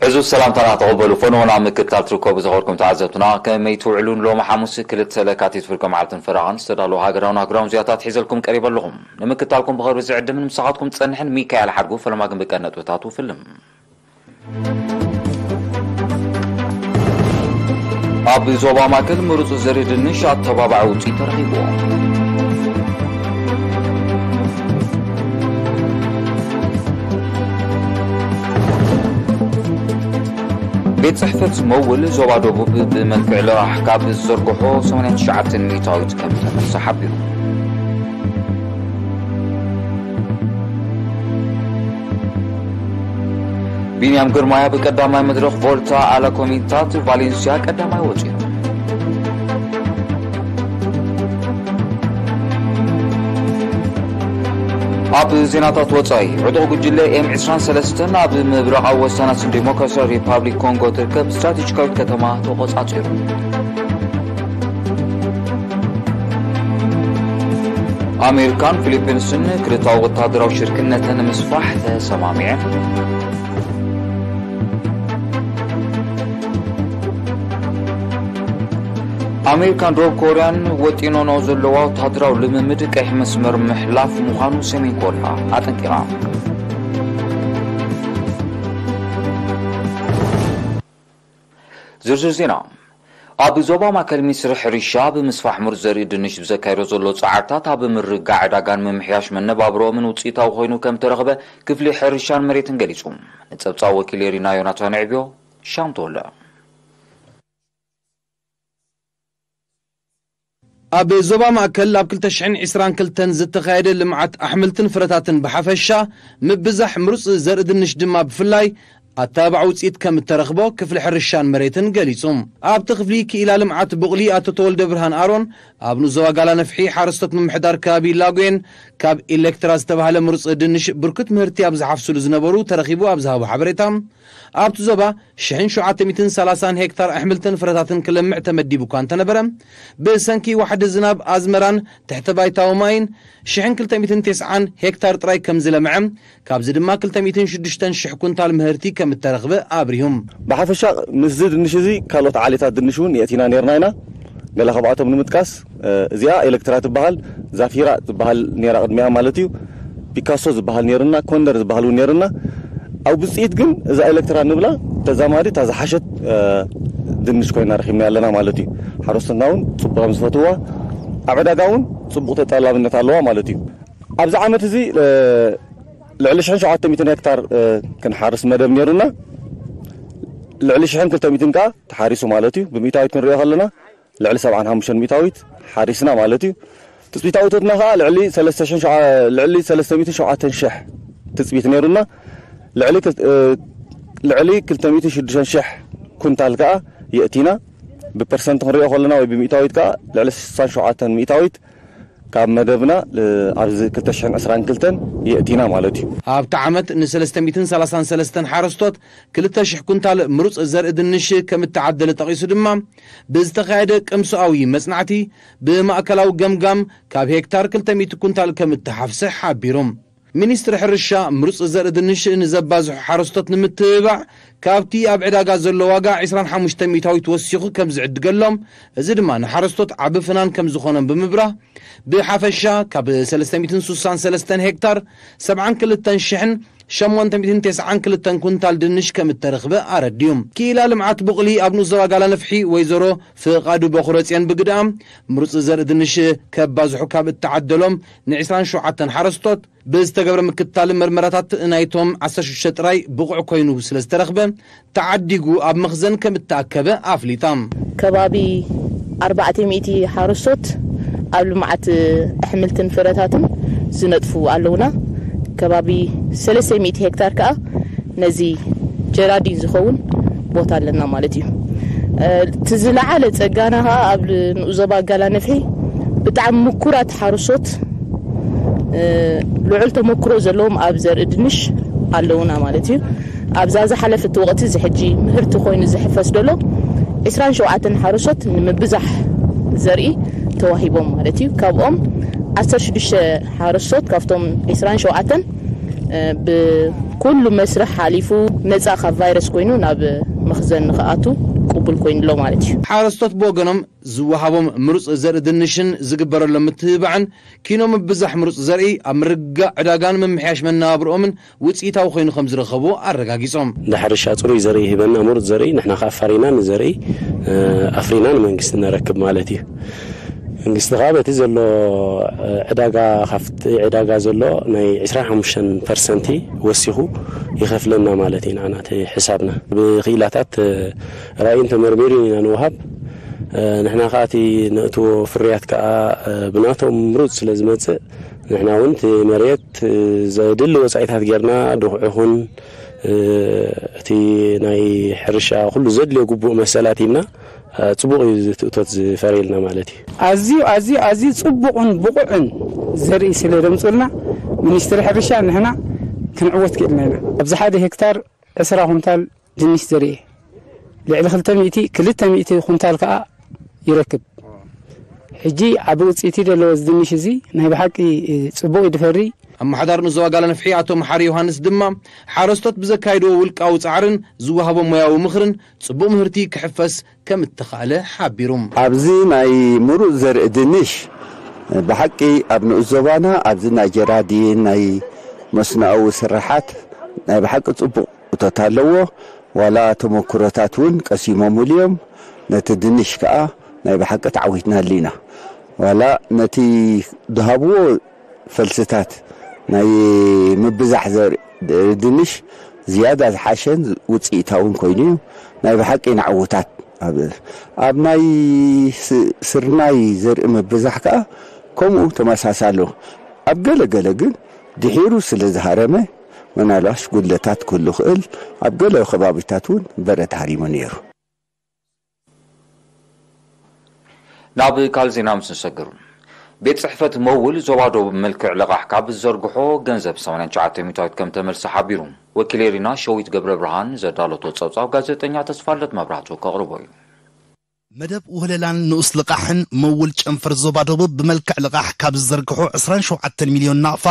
ብዙ ሰላምታና ተቐበሉ። ፈንዎ ናብ ምክትታል ትርከቡ ዘኸርኩም ተዓዘብትና፣ ከመይ ትውዕሉን? ሎሚ ሓሙስ ክልተ ለካቲት ፍርቂ መዓልትን ፈረቓን ዝተዳለዉ ሃገራውን ኣህጉራውን ዜናታት ሒዘልኩም ቀሪበ ኣለኹም። ንምክትታልኩም ብኽብሪ ዝዕድምን ምሳኻትኩም ዝጸንሕን ሚካኤል ሓድጉ። ፈለማ ግን ብቀንዲ ነጥብታቱ ፍልም። ኣብ ዞባ ማእከል ምሩጽ ዘርኢ ድንሽ ኣተባባዒ ውጽኢት ተረኺቡ። ቤት ጽሕፈት መውል ዞባ ደቡብ ብመልክዕ ልቓሕ ካብ ዝዘርግሖ ሰማንያን ትሽዓተን ሚእታዊት ከም ተነሳ ሓቢሩ። ቢንያም ግርማይ ኣብ ቀዳማይ መድረኽ ቮልታ ኣላ ኮሚታት ቫሌንሲያ ቀዳማይ ወጺኡ። ኣብ ዜናታት ወጻኢ፣ ዕጡቕ ጉጅለ ኤም ዕስራን ሰለስተን ኣብ ምብራቓዊ ወሰናስን ዲሞክራሲያዊ ሪፓብሊክ ኮንጎ ትርከብ ስትራቴጂካዊት ከተማ ተቖጻጺሩ። ኣሜሪካን ፊሊፒንስን ክልተኣዊ ወታደራዊ ሽርክነተን ንምስፋሕ ተሰማሚዐን። ኣሜሪካን ደቡብ ኮርያን ወጢኖኖ ዘለዋ ወታደራዊ ልምምድ ቀይሕ መስመር ምሕላፍ ምዃኑ ሰሜን ኮርያ ኣጠንቂቓ። ዝርዝር ዜና። ኣብ ዞባ ማእከል ሚኒስትሪ ሕርሻ ብምስፋሕ ምሩጽ ዘርኢ ድንሽ ብዘካየዶ ዘሎ ጻዕርታት ኣብ ምርጋዕ ዕዳጋን ምምሕያሽ መነባብሮኦምን ውጽኢታዊ ኮይኑ ከም ተረኽበ ክፍሊ ሕርሻን መሬትን ገሊጹ። ንጸብጻብ ወኪል ኤሪና ዮናታን ዕብዮ ሻም ተወልደ። ኣብ ዞባ ማእከል ኣብ ክልተ ሽሕን ዕስራን ክልተን ዝተኻየደ ልምዓት ኣሕምልትን ፍረታትን ብሓፈሻ፣ ምብዛሕ ምሩጽ ዘርኢ ድንሽ ድማ ብፍላይ ኣተባባዒ ውጽኢት ከም እተረኽቦ ክፍሊ ሕርሻን መሬትን ገሊጹ። ኣብቲ ክፍሊ ክኢላ ልምዓት ቡቕሊ ኣቶ ተወልደ ብርሃን ኣሮን፣ ኣብ ንኡስ ዞባ ጋላ ነፍሒ ሓረስቶት ምምሕዳር ከባቢ ላጉኤን ካብ ኤሌክትራ ዝተባህለ ምሩጽ ድንሽ ብርኩት ምህርቲ ኣብ ዝሓፍስሉ ዝነበሩ ተረኺቡ ኣብ ዝሃቦ ሓበሬታ፣ ኣብቲ ዞባ ሽሕን ሸውዓተ ሚእትን ሰላሳን ሄክታር ኣሕምልትን ፍረታትን ክለምዕ ተመዲቡ እኳ እንተነበረ፣ ብሰንኪ ዋሕዲ ዝናብ ኣዝመራን ትሕተ ባይታዊ ማይን ሽሕን ክልተ ሚእትን ተስዓን ሄክታር ጥራይ ከም ዝለምዐ፣ ካብዚ ድማ ክልተ ሚእትን ሽዱሽተን ሽሕ ኩንታል ምህርቲ ከም እተረኽበ ኣብሪሁ። ብሓፈሻ ምስዚ ድንሽ እዚ ካልኦት ዓሌታት ድንሽ እውን የእቲና ነርና ኢና። ገለ ካብኣቶም ንምጥቃስ፣ እ፣ እዚኣ ኤሌክትራ ትበሃል፣ ዛፊራ ትበሃል ነራ ቅድሚያ ማለት እዩ። ፒካሶ ዝበሃል ነርና፣ ኮንደር ዝበሃል እውን ነርና። ኣብ ብፅኢት ግን እዛ ኤሌክትራ ንብላ ተዛማዲ እታ ዝሓሸት፣ እ፣ ድንሽ ኮይና ረኺብና ኣለና ማለት እዩ። ሓረስቶትና እውን ፅቡቕ ከም ዝፈትዋ፣ ኣብ ዕዳጋ እውን ፅቡቕ ተጠላብነት ኣለዋ ማለት እዩ። ኣብዚ ዓመት እዚ፣ እ፣ ልዕሊ ሽሕን ሸውዓተ ሚእትን ሄክታር፣ እ፣ ክንሓርስ መደብ ነይሩና። ልዕሊ ሽሕን ክልተ ሚእትን ከዓ ተሓሪሱ ማለት እዩ። ብሚእታዊት ክንሪኦ ከለና ልዕሊ ሰብዓን ሓሙሽተን ሚእታዊት ሓሪስና ማለት እዩ። ትፅቢታዊ እቶትና ከዓ ልዕሊ ሰለስተ ሽሕን ሸውዓ-፣ ልዕሊ ሰለስተ ሚእትን ሸውዓተን ሽሕ ትፅቢት ነይሩና። ልዕሊ ክል-፣ እ፣ ልዕሊ ክልተ ሚእትን ሽዱሽተን ሽሕ ኩንታል ከዓ የእቲና። ብፐርሰንት ክንሪኦ ከለና ወይ ብሚእታዊት ከዓ ልዕሊ ስሳን ሸውዓተን ሚእታዊት ካብ መደብና ል-፣ ኣብዚ ክልተ ሽሕን ዕስራን ክልተን የእቲና ማለት እዩ። ኣብቲ ዓመት ንሰለስተ ሚእትን ሰላሳን ሰለስተን ሓረስቶት ክልተ ሽሕ ኩንታል ምሩፅ ዘርኢ ድንሽ ከም እተዓደለ ጠቒሱ ድማ፣ ብዝተኻየደ ቅምሶኣዊ መጽናዕቲ ብማእከላዊ ገምጋም ካብ ሄክታር ክልተ ሚእቲ ኩንታል ከም እተሓፍሰ ሓቢሩ። ሚኒስትሪ ሕርሻ ምሩፅ ዘርኢ ድንሽ ንዘባዝሑ ሓረስቶት ንምትብባዕ ካብቲ ኣብ ዕዳጋ ዘሎ ዋጋ ዕስራን ሓሙሽተ ሚእታዊት ወሲኹ ከም ዝዕድገሎም፣ እዚ ድማ ንሓረስቶት ዓቢ ፍናን ከም ዝኾኖም ብምብራህ፣ ብሓፈሻ ካብ ሰለስተ ሚእትን ስሳን ሰለስተን ሄክታር ሰብዓን ክልተን ሽሕን ሸሞንተ ሚእትን ተስዓን ክልተን ኩንታል ድንሽ ከም እተረኽበ ኣረድዩ። ክኢላ ልምዓት ቡቕሊ ኣብ ንኡስ ዞባ ጋላ ነፍሒ ወይዘሮ ፍቓዱ በኹረጽዮን ብግድኣ፣ ምሩጽ ዘርኢ ድንሽ ከባዝሑ ካብ እተዓደሎም ንዕስራን ሸውዓተን ሓረስቶት ብዝተገብረ ምክትታል መርመራታት ናይቶም ዓሰርተ ሽዱሽተ ጥራይ ብቑዕ ኮይኑ ስለ ዝተረኽበ፣ ተዓዲጉ ኣብ መኽዘን ከም እተኣከበ ኣፍሊጣ። ከባቢ ኣርባዕተ ሚእቲ ሓረስቶት ኣብ ልምዓት ኣሕምልትን ፍረታትን ዝነጥፉ ኣለውና። ከባቢ ሰለስተ ሚእቲ ሄክታር ከኣ ነዚ ጀራዲን ዝኸውን ቦታ ኣለና ማለት እዩ። እ፣ እቲ ዝለዓለ ጸጋና ከኣ ኣብ ንኡስ ዞባ ጋላ ነፍሒ ብጣዕሚ ምኩራት ሓረስቶት፣ እ፣ ልዑል ተመክሮ ዘለዎም ኣብ ዘርኢ ድንሽ ኣለውና ማለት እዩ። ኣብዛ ዝሓለፈት ወቕቲ እዚ ሕጂ ምህርቲ ኮይኑ ዝሕፈስ ዘሎ ዕስራን ሸውዓተን ሓረስቶት ንምብዛሕ ዘርኢ ተዋሂቦም ማለት እዩ። ካብኦም ዓሰርተ ሽዱሽተ ሓረስቶት ካብቶም ዕስራን ሸውዓተን፣ እ፣ ብ-፣ ኩሉ መስርሕ ሓሊፉ ነፃ ካብ ቫይረስ ኮይኑ ናብ መኽዘን ንኽኣቱ ቅቡል ኮይኑ ኣሎ ማለት እዩ። ሓረስቶት ብወገኖም ዝወሃቦም ምሩፅ ዘርኢ ድንሽን ዝግበረሎም ምትብባዕን ኪኖ ምብዛሕ ምሩፅ ዘርኢ ኣብ ምርግጋእ ዕዳጋን ምምሕያሽ መነባብርኦምን ውፅኢታዊ ኮይኑ ከም ዝረኸብዎ ኣረጋጊፆም። እንዳ ሕርሻ ፅሩይ ዘርኢ ሂበና፣ ምሩፅ ዘርኢ፣ ንሕና ከኣ ኣፋሪና ንዘርኢ፣ እ፣ ኣፍሪና ንመንግስቲ ነረክብ ማለት እዩ። መንግስቲ ከኣ በቲ ዘሎ፣ እ፣ ዕዳጋ፣ ካብቲ ዕዳጋ ዘሎ ናይ ዕስራን ሓሙሽተን ፐርሰንቲ ወሲኹ ይኸፍለና ማለት እዩ። ንዓና እቲ ሕሳብና ብክኢላታት፣ እ፣ ራእይን ተመርሚሩን ኢና ንወሃብ። እ፣ ንሕና ከኣ እቲ ነእትዎ ፍርያት ከኣ፣ እ፣ ብናቶም ምሩፅ ስለ ዝመጽእ፣ ንሕና እውን እቲ መሬት፣ እ፣ ዘድሊ ወጻኢታት ጌርና፣ ድኹዒ ይኹን፣ እ፣ እቲ ናይ ሕርሻ ኩሉ ዘድልዮ ግቡእ መሰላት ሂብና፣ እ፣ ጽቡቕ እዩ እቲ እቶት ዝፈርየልና ማለት እዩ። ኣዝዩ፣ ኣዝዩ፣ ኣዝዩ ጽቡቕን ብቑዕን ዘርኢ ስለ ዘምጽኡልና፣ ሚኒስትሪ ሕርሻ ንሕና ክንዕወት ክኢልና ኢና። ኣብዚ ሓደ ሄክታር ዕስራ ኩንታል ድንሽ ዘርኢ፣ ልዕሊ ክልተ ሚእቲ፣ ክልተ ሚእቲ ኩንታል ከኣ ይረክብ። ሕጂ ዓቢ ውጽኢት እዩ ዘለዎ እዚ ድንሽ እዚ፣ ናይ ብሓቂ ጽቡቕ እዩ ዝፈሪ። ኣመሓዳሪ ንዞባ ጋለነፍሒ ኣቶ መሓሪ ዮሃንስ ድማ፣ ሓረስቶት ብዘካይድዎ ውልቃዊ ጻዕርን ዝወሃቦም ሞያዊ ምኽርን ጽቡቕ ምህርቲ ክሕፈስ ከም እተኻእለ ሓቢሩ። ኣብዚ ናይ ምሩፅ ዘርኢ ድንሽ ብሓቂ ኣብ ንኡስ ዞባና ኣብዚ ናይ ጀራዲን ናይ መስኖኣዊ ስርሓት ናይ ብሓቂ ጽቡቕ እቶት ኣለዎ። ዋላ ተመኩሮታት እውን ቀሲሞምሉ እዮም። ነቲ ድንሽ ከኣ ናይ ብሓቂ ተዓዊትናሉ ኢና። ዋላ ነቲ ዝሃብዎ ፈልስታት ናይ ምብዛሕ ዘርኢ ድንሽ ዝያዳ ዝሓሸን ውጽኢታውን ኮይኑ እዩ። ናይ ብሓቂ ንዓውታት ኣብ፣ ኣብ ናይ ስ-፣ ስርናይ ዘርኢ ምብዛሕ ከኣ ከምኡ ተመሳሳሉ። ኣብ ገለ ገለ ግን ድሒሩ ስለ ዝሃረመ፣ ምናልባሽ ጉድለታት ክህሉ ይኽእል። ኣብ ገለ ከባቢታት እውን በረድ ሃሪሙ ነይሩ። ናብ ካልእ ዜና ምስ ንሰግር፣ ቤት ጽሕፈት መውል ዞባ ደቡብ መልክዕ ልቓሕ ካብ ዝዘርግሖ ገንዘብ ሰማንያን ትሽዓተ ሚእታዊት ከም ተመልሰ ሓቢሩ። ወኪል ኤሪና ሸዊት ገብረ ብርሃን ዘዳለቶ ጸብጻብ ጋዜጠኛ ተስፋለት መብራህቱ ከቕርቦ እዩ። መደብ ውህለላን ንኡስ ልቓሕን መውል ጨንፈር ዞባ ደቡብ ብመልክዕ ልቓሕ ካብ ዝዘርግሖ ዕስራን ሸውዓተን ሚልዮን ናቕፋ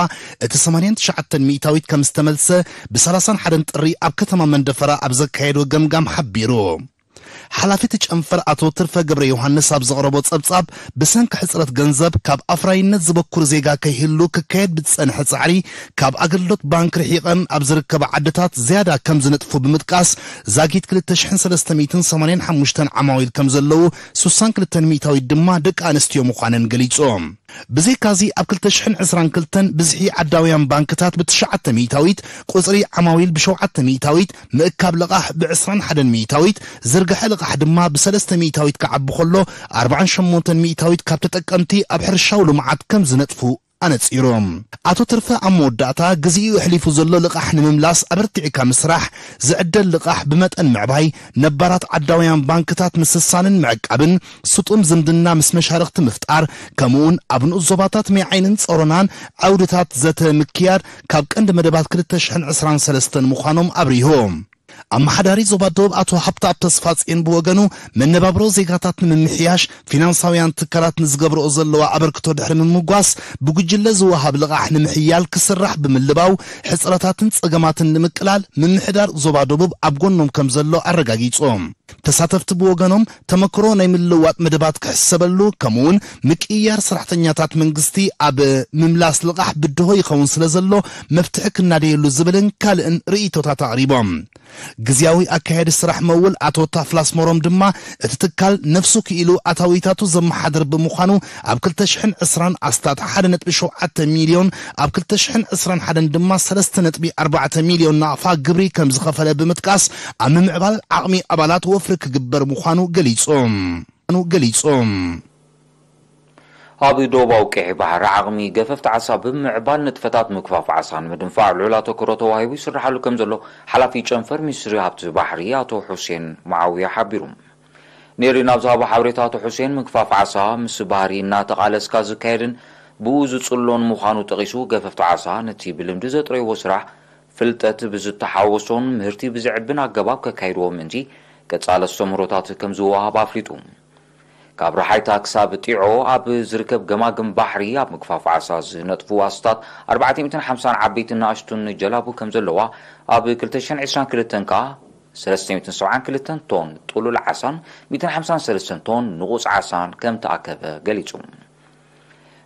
እቲ ሰማንያን ትሽዓተን ሚእታዊት ከም ዝተመልሰ ብሰላሳን ሓደን ጥሪ ኣብ ከተማ መንደፈራ ኣብ ዘካየዶ ገምጋም ሓቢሩ። ሓላፊ እቲ ጨንፈር ኣቶ ትርፈ ገብረ ዮሃንስ ኣብ ዘቕረቦ ጸብጻብ፣ ብሰንኪ ሕጽረት ገንዘብ ካብ ኣፍራይነት ዝበኩር ዜጋ ከይህሉ ክካየድ ብዝጸንሐ ጻዕሪ፣ ካብ ኣገልግሎት ባንክ ርሒቐን ኣብ ዝርከባ ዓድታት ዝያዳ ከም ዝነጥፉ ብምጥቃስ፣ ዛጊት ክልተ ሽሕን ሰለስተ ሚእትን ሰማንያን ሓሙሽተን ዓማዊል ከም ዘለዉ፣ ስሳን ክልተን ሚእታዊት ድማ ደቂ ኣንስትዮ ምዃነን ገሊጹ። ብዘይካዚ፣ ኣብ ክልተ ሽሕን ዕስራን ክልተን ብዝሒ ዓዳውያን ባንክታት ብትሽዓተ ሚእታዊት፣ ቁጽሪ ዓማዊል ብሸውዓተ ሚእታዊት፣ ምእካብ ልቓሕ ብዕስራን ሓደን ሚእታዊት፣ ዝርግሐ ልቓሕ ድማ ብሰለስተ ሚእታዊት ክዓቢ ከሎ፣ ኣርባዓን ሸሞንተን ሚእታዊት ካብ ተጠቀምቲ ኣብ ሕርሻዊ ልምዓት ከም ዝነጥፉ ኣነጺሩ። ኣቶ ትርፈ ኣብ መወዳእታ፣ ግዜኡ ኣሕሊፉ ዘሎ ልቓሕ ንምምላስ ኣበርቲዕካ ምስራሕ፣ ዝዕደል ልቓሕ ብመጠን ምዕባይ፣ ነባራት ዓዳውያን ባንክታት ምስሳንን ምዕቃብን፣ ስጡም ዝምድና ምስ መሻርኽቲ ምፍጣር፣ ከምኡውን ኣብ ንኡስ ዞባታት ማይ ዓይንን ጸሮናን ዓውድታት ዘተ ምክያድ ካብ ቀንዲ መደባት ክልተ ሽሕን ዕስራን ሰለስተን ምዃኖም ኣብሪሁ። ኣመሓዳሪ ዞባ ደቡብ ኣቶ ሃብተኣብ ተስፋጽዮን ብወገኑ፣ መነባብሮ ዜጋታት ንምምሕያሽ ፊናንሳውያን ትካላት ንዝገብርኦ ዘለዋ ኣበርክቶ ድሕሪ ምምጓስ፣ ብጉጅለ ዝወሃብ ልቓሕ ንምሕያል ክስራሕ ብምልባው፣ ሕጽረታትን ጸገማትን ንምቅላል ምምሕዳር ዞባ ደቡብ ኣብ ጎኖም ከም ዘሎ ኣረጋጊጹ። ተሳተፍቲ ብወገኖም፣ ተመክሮ ናይ ምልውዋጥ መደባት ክሕሰበሉ፣ ከምኡውን ምቅይያር ሰራሕተኛታት መንግስቲ ኣብ ምምላስ ልቓሕ ብድሆ ይኸውን ስለ ዘሎ፣ መፍትሒ ክናደየሉ ዝብልን ካልእን ርእይቶታት ኣቕሪቦም። ግዝያዊ ኣካያዲ ስራሕ መውል ኣቶ ታፍላ ኣስመሮም ድማ፣ እቲ ትካል ነፍሱ ክኢሉ ኣታዊታቱ ዘመሓድር ብምዃኑ፣ ኣብ ክልተ ሽሕን ዕስራን ኣስታት ሓደ ነጥቢ ሸውዓተ ሚልዮን፣ ኣብ ክልተ ሽሕን ዕስራን ሓደን ድማ ሰለስተ ነጥቢ ኣርባዕተ ሚልዮን ናቕፋ ግብሪ ከም ዝኸፈለ ብምጥቃስ፣ ኣብ ምምዕባል ዓቕሚ ኣባላት ወፍሪ ክግበር ምዃኑ ገሊጹ። ገሊጹ። ኣብ ዶባዊ ቀይሕ ባሕሪ ዓቕሚ ገፈፍቲ ዓሳ ብምምዕባል ንጥፈታት ምክፋፍ ዓሳ ንምድንፋዕ ልዑል ኣተኩሮ ተዋሂቡ ይስርሓሉ ከም ዘሎ ሓላፊ ጨንፈር ሚኒስትሪ ሃብቲ ባሕሪ ኣቶ ሑሴን መዓውያ ሓቢሩ። ኔሪ ናብ ዝሃቦ ሓበሬታ ኣቶ ሑሴን፣ ምክፋፍ ዓሳ ምስ ባህሪ እናተቓለስካ ዝካየድን ብኡ ዝጽሎን ምዃኑ ጠቒሱ፣ ገፈፍቲ ዓሳ ነቲ ብልምዲ ዘጥረይዎ ስራሕ ፍልጠት ብዝተሓወሶን ምህርቲ ብዘዕብን ኣገባብ ከካይድዎ ምእንቲ ቀጻሊ ኣስተምህሮታት ከም ዝወሃብ ኣፍሊጡ። ካብ ረሓይታ ክሳብ ጢዖ ኣብ ዝርከብ ገማግም ባሕሪ ኣብ ምግፋፍ ዓሳ ዝነጥፉ ኣስታት ኣርባዕተ ሚእትን ሓምሳን ዓበይትን ንኣሽቱን ጀላቡ ከም ዘለዋ፣ ኣብ ክልተ ሽሕን ዕስራን ክልተን ከኣ ሰለስተ ሚእትን ሰብዓን ክልተን ቶን ጥሉል ዓሳን ሚእትን ሓምሳን ሰለስተን ቶን ንቑጽ ዓሳን ከም ተኣከበ ገሊጹ።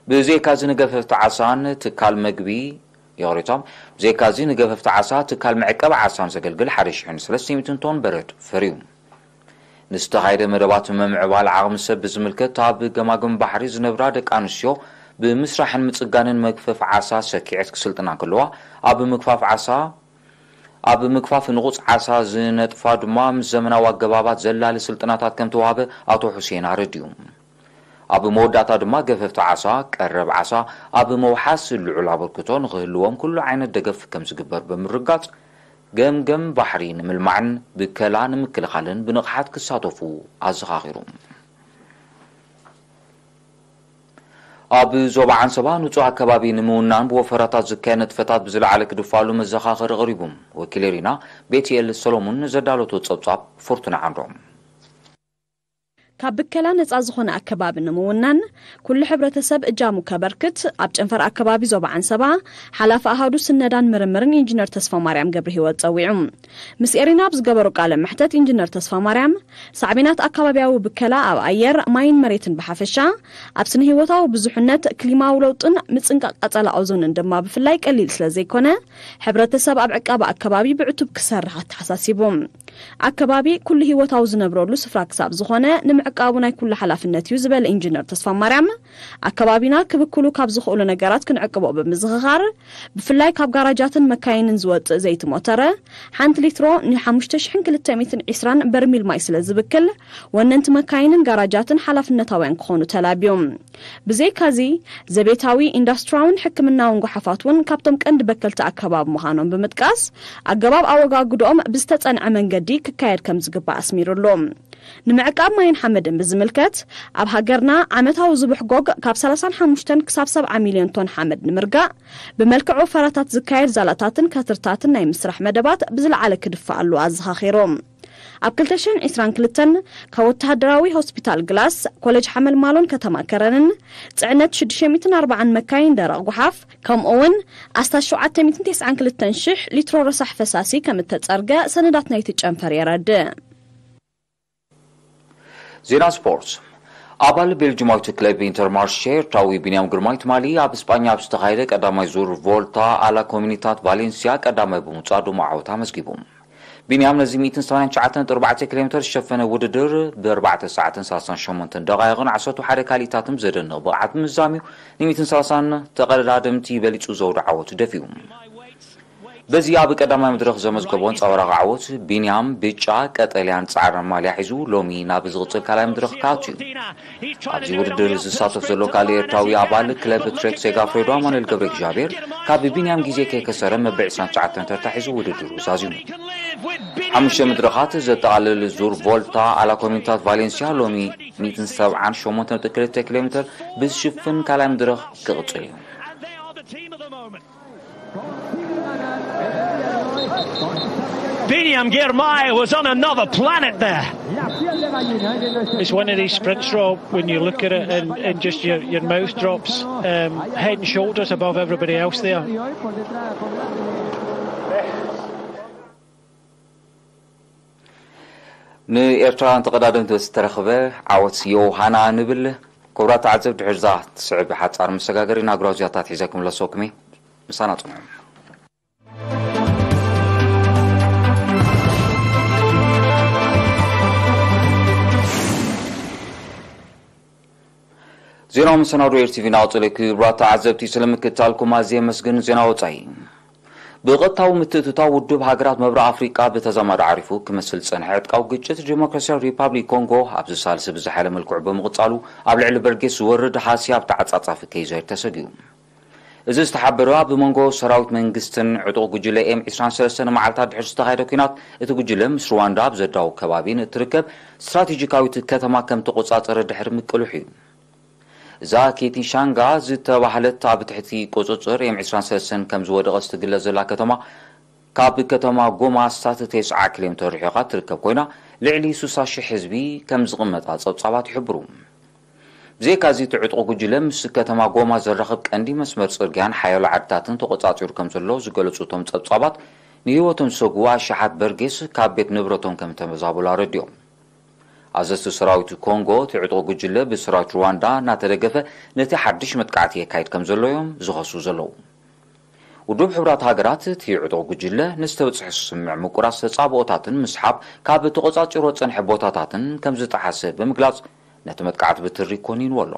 ብዘይካዚ ንገፈፍቲ ዓሳን ትካል መግቢ፣ ይቕሬታ፣ ብዘይካዚ ንገፈፍቲ ዓሳ ትካል መዕቀቢ ዓሳን ዘገልግል ሓደ ሽሕን ሰለስተ ሚእትን ቶን በረድ ፈርዩ። ንዝተኻየደ መደባት ምምዕባል ዓቕሚ ሰብ ብዝምልከት፣ ኣብ ገማግም ባሕሪ ዝነብራ ደቂ ኣንስትዮ ብምስራሕን ምጽጋንን መግፈፍ ዓሳ ሰኪዐት ክስልጥና ከለዋ፣ ኣብ ምግፋፍ ዓሳ፣ ኣብ ምግፋፍ ንቑጽ ዓሳ ዝነጥፋ ድማ ምስ ዘመናዊ ኣገባባት ዘላሊ ስልጠናታት ከም ተዋህበ ኣቶ ሁሴን ኣረድዩ። ኣብ መወዳእታ ድማ ገፈፍቲ ዓሳ፣ ቀረብ ዓሳ፣ ኣብ መውሓስ ልዑል ኣበርክቶ ንኽህልዎም ኩሉ ዓይነት ደገፍ ከም ዝግበር ብምርጋጽ፣ ገምገም ባሕሪ ንምልማዕን ብከላ ንምክልኻልን ብንቕሓት ክሳተፉ ኣዘኻኺሩ። ኣብ ዞባ ዓንሰባ ንጹህ ኣከባቢ ንምውናን ብወፈራታት ዝካየድ ንጥፈታት ብዝለዓለ ክድፋሉ መዘኻኸሪ ቀሪቡ። ወኪል ሪና ቤትኤል ሰሎሙን ዘዳለቶ ጸብጻብ ፎርቱና ዓንዶም። ካብ ብከላ ነጻ ዝኾነ ኣከባቢ ንምውናን ኩሉ ሕብረተሰብ እጃሙ ከበርክት ኣብ ጨንፈር ኣከባቢ ዞባ ዓንሰባ ሓላፊ ኣሃዱ ስነዳን ምርምርን ኢንጂነር ተስፋ ማርያም ገብረ ህይወት ጸዊዑ። ምስ ኤሪና ኣብ ዝገበሮ ቃለ መሕተት ኢንጂነር ተስፋ ማርያም ሳዕቤናት ኣከባቢያዊ ብከላ ኣብ ኣየር፣ ማይን መሬትን ብሓፈሻ፣ ኣብ ስነ ህይወታዊ ብዙሕነት፣ ክሊማዊ ለውጥን ምጽንቃቕ ቀጸላ ኦዞንን ድማ ብፍላይ ቀሊል ስለ ዘይኮነ፣ ሕብረተሰብ ኣብ ዕቃባ ኣከባቢ ብዕቱብ ክሰርሕ ኣተሓሳሲቡ። ኣከባቢ ኩሉ ህይወታዊ ዝነብረሉ ስፍራ ክሳብ ዝኾነ ንምዕቃቡ ናይ ኩሉ ሓላፍነት እዩ ዝበለ ኢንጂነር ተስፋ ማርያም፣ ኣከባቢና ክብክሉ ካብ ዝኽእሉ ነገራት ክንዕቅቦ ብምዝኽኻር፣ ብፍላይ ካብ ጋራጃትን መካይንን ዝወጽእ ዘይቲ ሞተረ፣ ሓንቲ ሊትሮ ንሓሙሽተ ሽሕን ክልተ ሚእትን ዕስራን በርሚል ማይ ስለ ዝብክል፣ ወነንቲ መካይንን ጋራጃትን ሓላፍነታውያን ክኾኑ ተላብዮም። ብዘይካዚ፣ ዘቤታዊ፣ ኢንዳስትራውን ሕክምናውን ጓሓፋት እውን ካብቶም ቀንዲ በከልቲ ኣከባቢ ምዃኖም ብምጥቃስ፣ ኣገባብ ኣወጋግድኦም ብዝተጸንዐ መንገዲ ክካየድ ከም ዝግባእ ኣስሚሩሉ። ንምዕቃብ ማይን ሓመድን ብዝምልከት፣ ኣብ ሃገርና ዓመታዊ ዝብሕጎግ ካብ ሰላሳን ሓሙሽተን ክሳብ ሰብዓ ሚልዮን ቶን ሓመድ ንምርጋእ፣ ብመልክዕ ወፈራታት ዝካየድ ዛላታትን ከትርታትን ናይ ምስራሕ መደባት ብዝለዓለ ክድፋእ ኣለዎ ኣዘኻኺሩ። ኣብ ክልተ ሽሕን ዕስራን ክልተን ካብ ወተሃደራዊ ሆስፒታል ግላስ፣ ኮሌጅ ሓመልማሎን ከተማ ከረንን ጽዕነት ሽዱሽተ ሚእትን ኣርባዓን መካይን ደረቕ ጓሓፍ፣ ከምኡ እውን ኣስታት ሸውዓተ ሚእትን ተስዓን ክልተን ሽሕ ሊትሮ ረሳሕ ፈሳሲ ከም እተጸርገ ሰነዳት ናይቲ ጨንፈር የረድእ። ዜና ስፖርት። ኣባል ቤልጅማዊት ክለብ ኢንተርማርሼ ኤርትራዊ ቢንያም ግርማይ ትማሊ ኣብ ስጳኛ ኣብ ዝተኻየደ ቀዳማይ ዙር ቮልታ ኣላ ኮሚኒታት ቫሌንሲያ ቀዳማይ ብምውጻእ ድሙቕ ዓወት ኣመዝጊቡ። ቢንያም ነዚ ሚእትን ሰማንያን ትሽዓተን ነጥቢ ኣርባዕተ ኪሎ ሜተር ዝሸፈነ ውድድር ብኣርባዕተ ሰዓትን ሰላሳን ሸሞንተን ደቓይቕን ዓሰርተ ሓደ ካልኢታትን ብዘደንቕ ብቕዓት ብምዝዛም እዩ ንሚእትን ሰላሳን ተቐዳደምቲ በሊጹ ዘውዲ ዓወት ደፊኡ። በዚ ኣብ ቀዳማይ መድረኽ ዘመዝገቦ ኣንጻባራቒ ዓወት፣ ቢንያም ብጫ፣ ቀጠልያን ጻዕዳን ማልያ ሒዙ ሎሚ ናብ ዝቕጽል ካልኣይ መድረኽ ክኣቱ እዩ። ኣብዚ ውድድር ዝሳተፍ ዘሎ ካልእ ኤርትራዊ ኣባል ክለብ ትሬክ ሴጋፍሬዶ ኣማኑኤል ገብረ እግዚኣብሔር ካብ ቢንያም ግዜ ከይከሰረ መበል ዕስራን ትሽዓተን ተርታ ሒዙ ውድድሩ ዛዚሙ። ሓሙሽተ መድረኻት ዘጠቓልል ዙር ቮልታ ኣላ ኮሚኒታት ቫሌንሲያ ሎሚ ሚእትን ሰብዓን ሸሞንተን ነጥቢ ክልተ ኪሎ ሜተር ብዝሽፍን ካልኣይ መድረኽ ክቕጽል እዩ። Biniam Girmay was on another planet there. It's one of these sprints, Rob, when you look at it and, and just your, your mouth drops, um, head and shoulders above everybody else there. ንኤርትራውያን ተቐዳደምቲ ዝተረኽበ ዓወት የውሃና ንብል። ክቡራት ተዓዘብ ድሕርዛ ትስዕብ ሓጻር መሰጋገሪ ናግራ ዚያታት ሒዘ ክምለሰኩም እየ። ምሳና ጽንሑ። ዜናዊ መሰናዶ ኤርቲቪ ናቕጽል። ክቡራት ተዓዘብቲ ስለምክትታልኩም ኣዝየ የመስግን። ዜና ወጻኢ። ብቐጥታዊ ምትእትታው ውድብ ሃገራት ምብራቕ ኣፍሪቃ ብተዛማዲ ዓሪፉ ክመስል ዝጸንሐ ዕጥቃዊ ግጭት ዲሞክራሲያዊ ሪፓብሊክ ኮንጎ ኣብዚ ሳልሲ ብዝሓለ መልክዑ ብምቕጻሉ ኣብ ልዕሊ በርጌስ ዝወርድ ሃስያ ብተዓጻጻፊ ከይዘይድ ተሰጊኡ። እዚ ዝተሓበረ ኣብ መንጎ ሰራዊት መንግስትን ዕጡቕ ጉጅለ ኤም ዕስራን ሰለስተን መዓልታት ድሕሪ ዝተኻየደ ኲናት እቲ ጉጅለ ምስ ሩዋንዳ ኣብ ዘዳውብ ከባቢ ንእትርከብ ስትራቴጂካዊት ከተማ ከም ተቖጻጸረ ድሕሪ ምቅልሑ እዩ። እዛ ኪንሻንጋ ዝተባህለት ኣብ ትሕቲ ቁጽጽር ኤም ዕስራን ሰለስተን ከም ዝወደቐ ዝትግለጽ ዘላ ከተማ ካብ ከተማ ጎማ ኣስታት ተስዓ ኪሎ ሜተር ርሒቓ ትርከብ ኮይና ልዕሊ ስሳ ሽሕ ህዝቢ ከም ዝቕመጣ ጸብጻባት ይሕብሩ። ብዘይካዚ እቲ ዕጡቕ ጉጅለ ምስ ከተማ ጎማ ዘራኽብ ቀንዲ መስመር ጽርግያን ሓያሎ ዓድታትን ተቖጻጺሩ ከም ዘሎ ዝገለጹ እቶም ጸብጻባት፣ ንህይወቶም ዝሰግኡ ኣሽሓት በርጌስ ካብ ቤት ንብረቶም ከም ተመዛበሉ ኣረዲኦም። ኣዘዝቲ ሰራዊት ኮንጎ፣ እቲ ዕጡቕ ጉጅለ ብሰራዊት ሩዋንዳ እናተደገፈ ነቲ ሓድሽ መጥቃዕቲ የካይድ ከም ዘሎ እዮም ዝኸሱ ዘለዉ። ውድብ ሕቡራት ሃገራት እቲ ዕጡቕ ጉጅለ ንዝተበጽሐ ስምምዕ ምቁራጽ ተጻብኦታትን ምስሓብ ካብ ተቖጻጺሮ ዝጸንሐ ቦታታትን ከም ዝጠሓሰ ብምግላጽ፣ ነቲ መጥቃዕቲ ብትሪ ኮኒንዎ ኣሎ።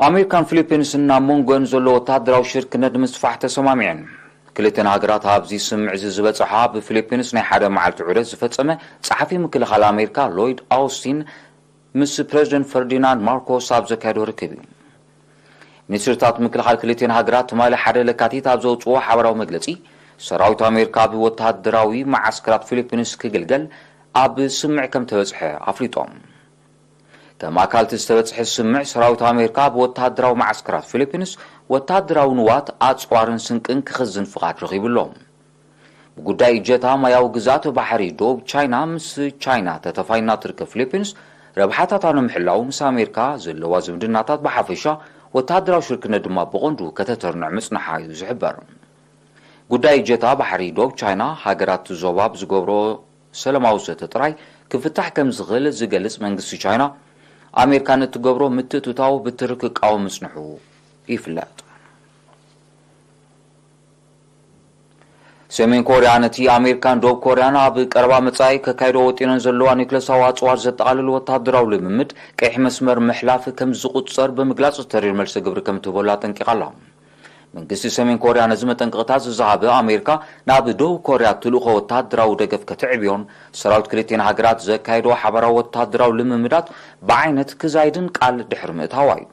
ኣሜሪካን ፊሊፒንስን ኣብ መንጎን ዘሎ ወተሃደራዊ ሽርክነት ንምስፋሕ ተሰማሚዐን። ክልተን ሃገራት ኣብዚ ስምምዕ እዚ ዝበጽሓ፣ ብፊሊፒንስ ናይ ሓደ መዓልቲ ዑደት ዝፈጸመ ጸሓፊ ምክልኻል ኣሜሪካ ሎይድ ኣውስቲን ምስ ፕረዚደንት ፈርዲናንድ ማርኮስ ኣብ ዘካየዶ ርክብ እዩ። ሚኒስትርታት ምክልኻል ክልቲኤን ሃገራት ትማሊ ሓደ ለካቲት ኣብ ዘውፅዎ ሓበራዊ መግለፂ፣ ሰራዊት ኣሜሪካ ኣብ ወተሃደራዊ መዓስከራት ፊሊፒንስ ክግልገል ኣብ ስምምዕ ከም ተበፅሐ ኣፍሊጦም። ከም ኣካል እቲ ዝተበፅሐ ስምምዕ፣ ሰራዊት ኣሜሪካ ኣብ ወተሃደራዊ መዓስከራት ፊሊፒንስ ወተሃደራዊ ንዋት፣ ኣፅዋርን ስንቅን ክኽዝን ፍቓድ ረኺቡ ኣሎ። ብጉዳይ እጀታ ማያዊ ግዝኣት ባሕሪ ዶብ ቻይና ምስ ቻይና ተተፋይና ትርከብ ፊሊፒንስ፣ ረብሓታታ ንምሕላው ምስ ኣሜሪካ ዘለዋ ዝምድናታት ብሓፈሻ፣ ወተሃደራዊ ሽርክነት ድማ ብቐንዱ ከተተርንዕ ምጽንሓ እዩ ዝሕበር። ጉዳይ እጀታ ባሕሪ ዶብ ቻይና፣ ሃገራት ዞባ ብዝገብሮ ሰላማዊ ዘተ ጥራይ ክፍታሕ ከም ዝኽእል ዝገልጽ መንግስቲ ቻይና፣ ኣሜሪካ ንእትገብሮ ምትእትታው ብትሪ ክቃወም ምጽንሑ ይፍለጥ። ሰሜን ኮርያ ነቲ ኣሜሪካን ደቡብ ኮርያን ኣብ ቀረባ መጻኢ ከካይዶ ወጢነን ዘለዋ ኒክለሳዊ ኣጽዋር ዘጠቓልል ወተሃደራዊ ልምምድ ቀይሕ መስመር ምሕላፍ ከም ዝቑጸር ብምግላጽ፣ ተሪር መልሰ ግብሪ ከም ትህበሉ ኣጠንቂቓ ኣላ። መንግስቲ ሰሜን ኮርያ ነዚ መጠንቀቕታ ዝዝሃበ፣ ኣሜሪካ ናብ ደቡብ ኮርያ ትልእኾ ወተሃደራዊ ደገፍ ከተዕብዮን፣ ሰራዊት ክልቲኤን ሃገራት ዘካይዶ ሓባራዊ ወተሃደራዊ ልምምዳት ብዓይነት ክዛይድን ቃል ድሕሪ ምእታዋ እዩ።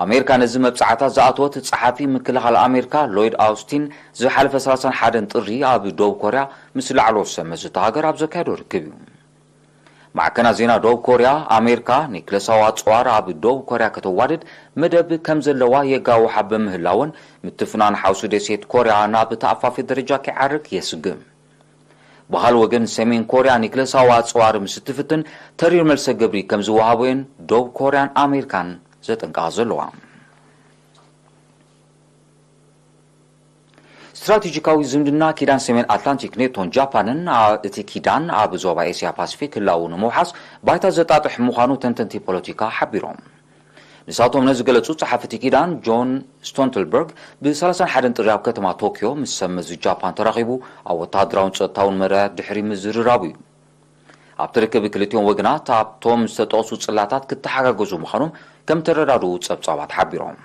ኣሜሪካ ነዚ መብጻዕታ ዝኣተወት፣ ጸሓፊ ምክልኻል ኣሜሪካ ሎይድ ኣውስቲን ዝሓለፈ ሰላሳን ሓደን ጥሪ ኣብ ደቡብ ኮርያ ምስ ላዕለዎት ሰብ መዚ እታ ሃገር ኣብ ዘካየዶ ርክብ እዩ። ማዕከናት ዜና ደቡብ ኮርያ፣ ኣሜሪካ ኒክለሳዊ ኣጽዋር ኣብ ደቡብ ኮርያ ከተዋድድ መደብ ከም ዘለዋ የጋውሓ ብምህላወን፣ ምትፍናን ሓውሲ ደሴት ኮርያ ናብ ተኣፋፊ ደረጃ ከይዓርግ የስግእ። ብኻልእ ወገን፣ ሰሜን ኮርያ ኒክለሳዊ ኣጽዋር ምስ እትፍትን፣ ተሪር መልሰ ግብሪ ከም ዝወሃቦ እየን ደቡብ ኮርያን ኣሜሪካን ዘጠንቅቓ ዘለዋ። ስትራቴጂካዊ ዝምድና ኪዳን ሰሜን ኣትላንቲክ ኔቶን ጃፓንን፣ ኣ-፣ እቲ ኪዳን ኣብ ዞባ ኤስያ ፓሲፊክ ህላው ንምውሓስ ባይታ ዘጣጥሕ ምዃኑ ተንተንቲ ፖለቲካ ሓቢሮም። ንሳቶም ነዚ ገለጹ። ጸሓፊ እቲ ኪዳን ጆን ስቶልተንበርግ ብሰላሳን ሓደን ጥሪ ኣብ ከተማ ቶክዮ ምስ ሰብ መዚ ጃፓን ተራኺቡ ኣብ ወተሃደራውን ጸጥታውን መዳያት ድሕሪ ምዝርራቡ እዩ። ኣብቲ ርክብ ክልቲኦም ወገናት ኣብቶም ዝተጠቕሱ ጽላታት ክተሓጋገዙ ምዃኖም ከም ተረዳድኡ ጸብጻባት ሓቢሮም።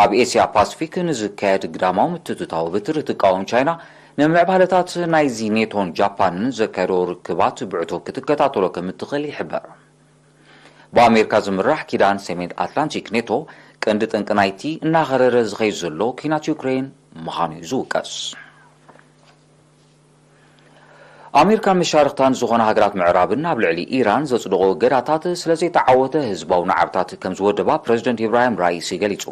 ኣብ ኤስያ ፓሲፊክ ንዝካየድ ግዳማዊ ምትእትታው ብትሪ ትቃወም ቻይና፣ ንምዕባለታት ናይዚ ኔቶን ጃፓንን ዘካየዶ ርክባት ብዕቱብ ክትከታተሎ ከም እትኽእል ይሕበር። ብኣሜሪካ ዝምራሕ ኪዳን ሰሜን ኣትላንቲክ ኔቶ ቀንዲ ጠንቂ ናይቲ እናኸረረ ዝኸይድ ዘሎ ኲናት ዩክሬን ምዃኑ እዩ ዝውቀስ። ኣሜሪካን መሻርኽታን ዝኾና ሃገራት ምዕራብን ኣብ ልዕሊ ኢራን ዘጽደቖ እገዳታት ስለ ዘይተዓወተ ህዝባዊ ናዕብታት ከም ዝወደባ ፕረዚደንት ኢብራሂም ራኢሲ ገሊጹ።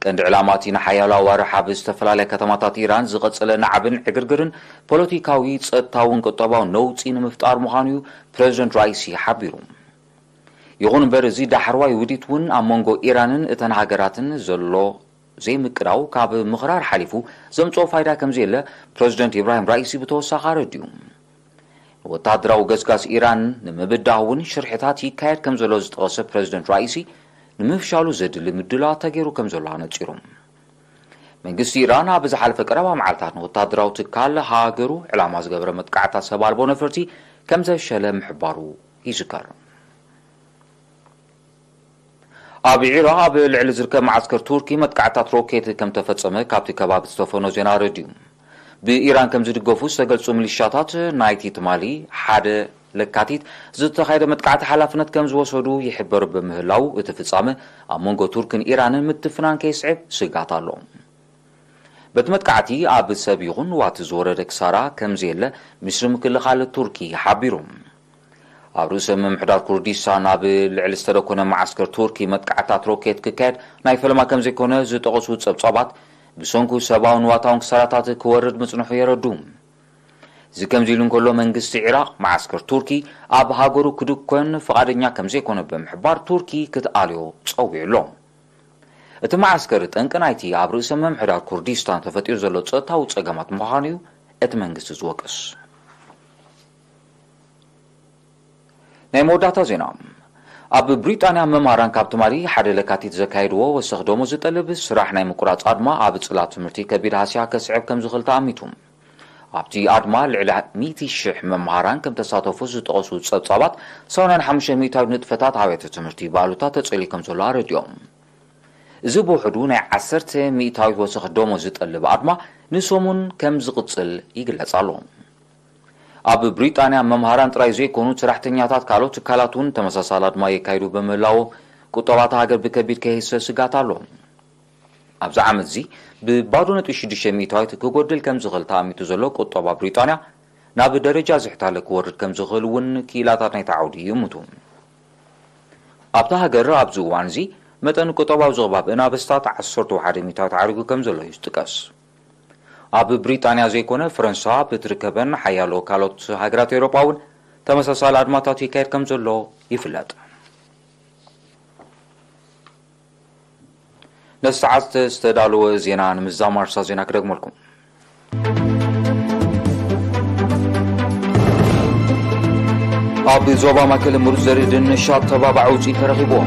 ቀንዲ ዕላማ እቲ ንሓያሎ ኣዋርሕ ኣብ ዝተፈላለያ ከተማታት ኢራን ዝቐጸለ ናዕብን ዕግርግርን ፖለቲካዊ፣ ጸጥታውን ቁጠባውን ነውጺ ንምፍጣር ምዃኑ እዩ ፕረዚደንት ራኢሲ ሓቢሩ። ይኹን እምበር፣ እዚ ዳሕረዋይ ውዲት እውን ኣብ መንጎ ኢራንን እተን ሃገራትን ዘሎ ዘይምቅዳው ካብ ምኽራር ሓሊፉ ዘምጽኦ ፋይዳ ከም ዘየለ ፕረዚደንት ኢብራሂም ራኢሲ ብተወሳኺ ኣረዲኡ። ንወተሃደራዊ ገስጋስ ኢራን ንምብዳህ እውን ሽርሕታት ይካየድ ከም ዘሎ ዝጠቐሰ ፕረዚደንት ራኢሲ፣ ንምፍሻሉ ዘድሊ ምድላዋት ተገይሩ ከም ዘሎ ኣነጺሩ። መንግስቲ ኢራን ኣብ ዝሓለፈ ቀረባ መዓልታት ንወተሃደራዊ ትካል ሃገሩ ዕላማ ዝገበረ መጥቃዕታ ሰብ ኣልቦ ነፈርቲ ከም ዘፍሸለ ምሕባሩ ይዝከር። ኣብ ዒራቕ ኣብ ልዕሊ ዝርከብ መዓስከር ቱርኪ መጥቃዕታት ሮኬት ከም ተፈጸመ ካብቲ ከባቢ ዝተፈኖ ዜና ኣረዲኡ። ብኢራን ከም ዝድገፉ ዝተገልጹ ሚሊሻታት ናይቲ ትማሊ ሓደ ለካቲት ዝተኻየደ መጥቃዕቲ ሓላፍነት ከም ዝወሰዱ ይሕበሩ ብምህላው፣ እቲ ፍጻመ ኣብ መንጎ ቱርክን ኢራንን ምትፍናን ከይስዕብ ስግኣት ኣሎ። በቲ መጥቃዕቲ ኣብ ሰብ ይኹን ንዋት ዝወረደ ክሳራ ከም ዘየለ ሚኒስትሪ ምክልኻል ቱርኪ ሓቢሩ። ኣብ ርእሰ ምምሕዳር ኩርዲስታን ኣብ ልዕሊ ዝተደኮነ መዓስከር ቱርኪ መጥቃዕታት ሮኬት ክካየድ ናይ ፈለማ ከም ዘይኮነ ዝጠቐሱ ጸብጻባት፣ ብሰንኩ ሰብኣውን ንዋታውን ክሳራታት ክወርድ ምጽንሑ የረዱ። እዚ ከምዚ ኢሉ እንከሎ፣ መንግስቲ ዒራቕ፣ መዓስከር ቱርኪ ኣብ ሃገሩ ክድኮን ፍቓደኛ ከም ዘይኮነ ብምሕባር፣ ቱርኪ ክትኣልዮ ጸዊዑ ኣሎ። እቲ መዓስከር፣ ጠንቂ ናይቲ ኣብ ርእሰ ምምሕዳር ኩርዲስታን ተፈጢሩ ዘሎ ጸጥታዊ ጸገማት ምዃኑ እዩ እቲ መንግስቲ ዝወቅስ። ናይ መወዳእታ ዜና። ኣብ ብሪጣንያ፣ መምሃራን ካብ ትማሊ ሓደ ለካቲት ዘካየድዎ ወሰኽ ደሞዝ ዝጠልብ ስራሕ ናይ ምቁራጽ ኣድማ፣ ኣብ ጽላት ትምህርቲ ከቢድ ሃስያ ከስዕብ ከም ዝኽእል ተኣሚቱ። ኣብቲ ኣድማ ልዕሊ ሚእቲ ሽሕ መምሃራን ከም ተሳተፉ ዝጠቐሱ ጸብጻባት፣ ሰማንያን ሓሙሽተ ሚእታዊት ንጥፈታት ኣብያተ ትምህርቲ ብኣሉታ ተጸልዩ ከም ዘሎ ኣረዲኦም። እዚ ብውሕዱ ናይ ዓሰርተ ሚእታዊት ወሰኽ ደሞዝ ዝጠልብ ኣድማ ንሰሙን ከም ዝቕጽል ይግለጽ ኣሎ። ኣብ ብሪጣንያ፣ መምሃራን ጥራይ ዘይኮኑ፣ ሰራሕተኛታት ካልኦት ትካላት እውን ተመሳሳሊ ኣድማ የካይዱ ብምህላዎም፣ ቁጠባ እታ ሃገር ብከቢድ ከይህሰ ስግኣት ኣሎ። ኣብዚ ዓመት እዚ ብባዶ ነጥቢ ሽዱሽተ ሚእታዊት ክጎድል ከም ዝኽእል ተኣሚቱ ዘሎ ቁጠባ ብሪጣንያ፣ ናብ ደረጃ ዝሕታለ ክወርድ ከም ዝኽእል እውን ክኢላታት ናይቲ ዓውዲ ይእምቱ። ኣብታ ሃገር ኣብዚ እዋን እዚ መጠን ቁጠባዊ ዝቕባብ እናበስታት ዓሰርተ ሓደ ሚእታዊት ዓሪጉ ከም ዘሎ እዩ ዝጥቀስ። ኣብ ብሪጣንያ ዘይኮነ፣ ፈረንሳ ብትርከበን ሓያሎ ካልኦት ሃገራት ኤውሮጳ እውን ተመሳሳሊ ኣድማታት ይካየድ ከም ዘሎ ይፍለጥ። ነዚ ሰዓት ዝተዳለወ ዜና ንምዝዛም ኣርእስታት ዜና ክደግመልኩም። ኣብ ዞባ ማእከል ምሩፅ ዘርኢ ድንሽ ኣተባባዒ ውፅኢት ተረኺብዎ።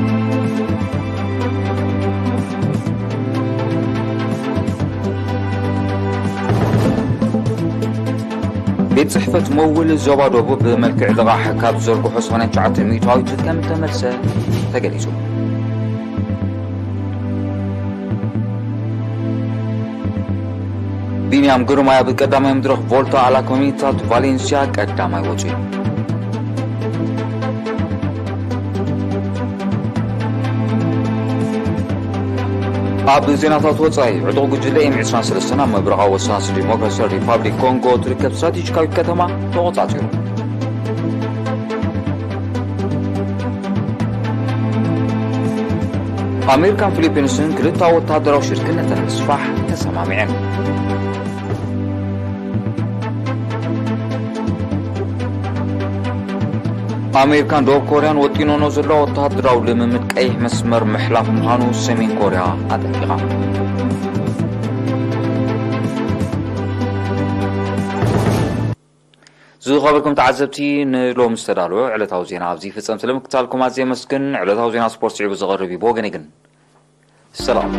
ቤት ጽሕፈት መውል ዞባ ደቡብ ብመልክዕ ልቓሕ ካብ ዝዘርግሖ ሰማንያን ትሽዓተ ሚእታዊት ከም ተመልሰ ተገሊጹ። ቢንያም ግርማይ ኣብ ቀዳማይ መድረኽ ቮልታ ኣላ ኮሚኒታት ቫሌንሲያ ቀዳማይ ወጺኡ። ኣብ ዜናታት ወጻኢ፣ ዕጡቕ ጉጅለ ኤም ዕስራን ሰለስተን ኣብ ምብራቓዊ ወሰናስን ዲሞክራሲያዊ ሪፓብሊክ ኮንጎ እትርከብ ስትራቴጂካዊት ከተማ ተቖጻጺሩ። ኣሜሪካን ፊሊፒንስን ክልተ ወታደራዊ ሽርክነት ንምስፋሕ ተሰማሚዐን። ኣሜሪካን ደቡብ ኮርያን ወጢኖኖ ዘሎ ወታደራዊ ልምምድ ቀይሕ መስመር ምሕላፍ ምዃኑ ሰሜን ኮርያ ኣጠንቂቓ። ዝኸበርኩም ተዓዘብቲ፣ ንሎሚ ዝተዳለወ ዕለታዊ ዜና ኣብዚ ይፍጸም። ስለምክታልኩም ኣዝየ የመስግን። ዕለታዊ ዜና ስፖርት ስዒቡ ዝቐርብ እዩ። ብወገነይ ግን ሰላም።